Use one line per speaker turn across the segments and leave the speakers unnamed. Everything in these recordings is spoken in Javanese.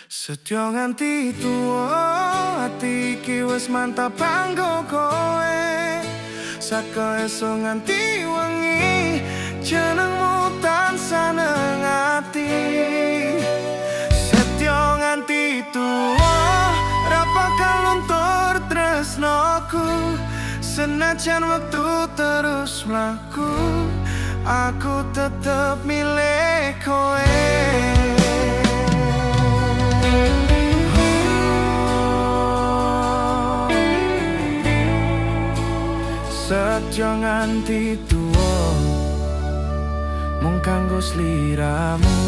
Setyo nganti tuwa, ati iki wis mantap kanggo kowe. Saka esuk nganti wengi, jenengmu tansah nang ati. Setyo nganti tuwa, ra bakal luntur tresnoku. Senajan wektu terus mlaku, aku tetep milih kowe. Setyo nganti tuwa, mung kanggo sliramu.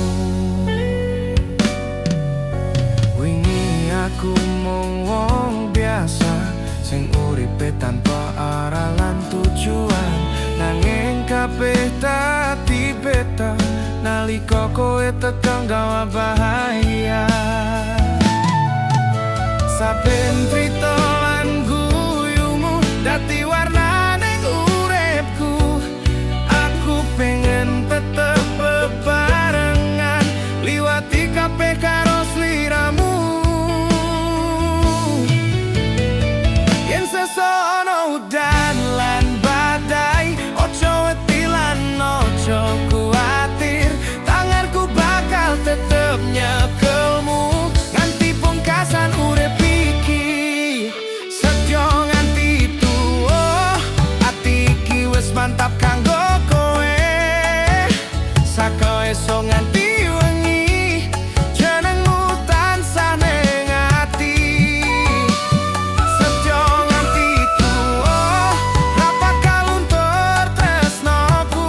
Wingi aku mung wong biasa sing uripe tanpa arah lan tujuan. Nanging kabeh dadi beda nalika kowe teka nggawa bahagia. Saben crita lan guyumu dadi warnane uripku. Aku pengen tetep bebarengan, liwati kabeh karo sliramu. Yen sesuk ana udan lan badai, ojo wedi lan ojo kuatir. Tanganku bakal tetep nyekelmu nganti pungkasan urip iki. Setyo nganti tuwa, ati iki wis mantap kanggo kowe. Saka esuk nganti wengi, jenengmu tansah ning ati. Setyo nganti tuwa, ra bakal luntur tresnoku.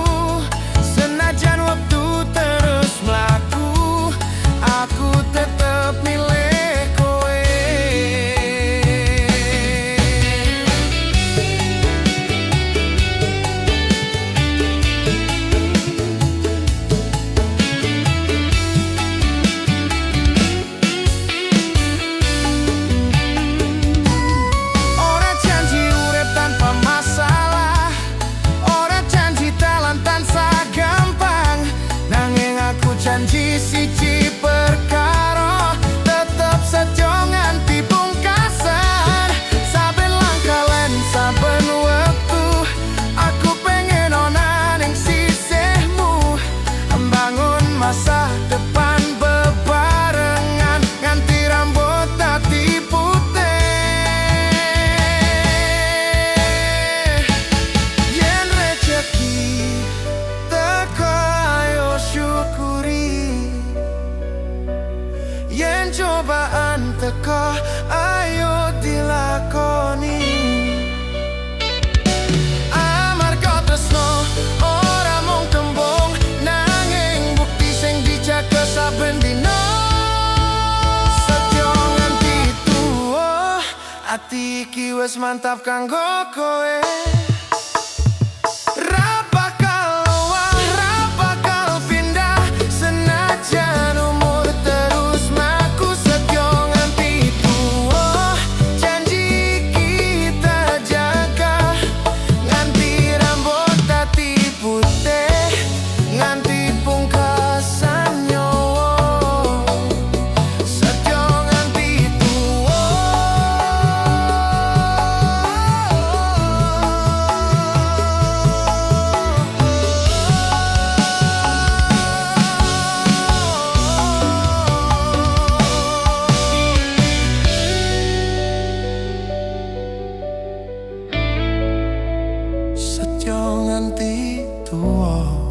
Senajan wektu terus mlaku, aku tetep milih kowe. Ora janji urip tanpa masalah, ora janji dalan tansah gampang. Nanging aku janji siji perkara, tetep setyo nganti pungkasan. Saben langkah lan saben wektu, aku pengen ana ning sisihmu. Mbangun masa depan bebarengan nganti rambut dadi putih. Yen rejeki teko, ayo syukuri. Yen cobaan teko, ayo dilakoni. Amarga tresno ora mung tembung, nanging bukti sing dijaga saben dina. Setyo nganti tuwa, ati iki wis mantap kanggo kowe. Ra bakal owah, ra bakal pindah, senajan umur terus mlaku. Setyo nganti tuwa, janji kita jaga nganti rambut dadi putih, nganti pungkasan nyawa. Setyo nganti tuwa. Setyo nganti tuwa.